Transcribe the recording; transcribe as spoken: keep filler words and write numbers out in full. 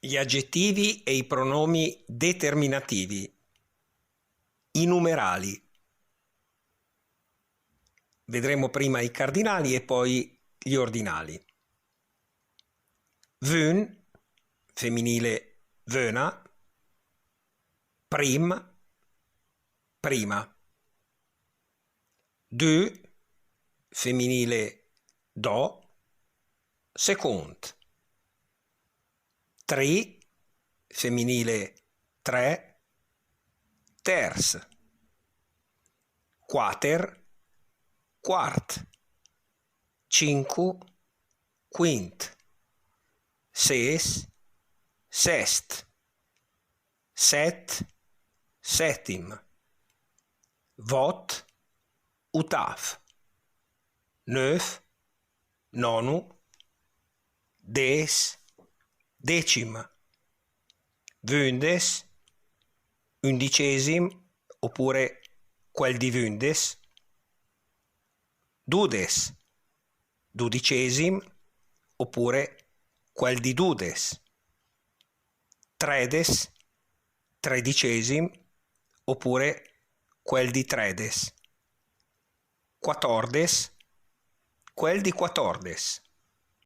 Gli aggettivi e i pronomi determinativi. I numerali. Vedremo prima i cardinali e poi gli ordinali. Vün, femminile vöna, prim, prima. Dü, femminile dò, secund. Tri, femminile tre, ters. Quater, quart. Cincu, quint. Ses, sest. Set, setim. Vot, utaf. Nöf, nonu. Des, decim. Vündes, undicesim, oppure quel di vündes. Dudes, dudicesim, oppure quel di dudes. Tredes, tredicesim, oppure quel di tredes. Quatordes, quel di quatordes.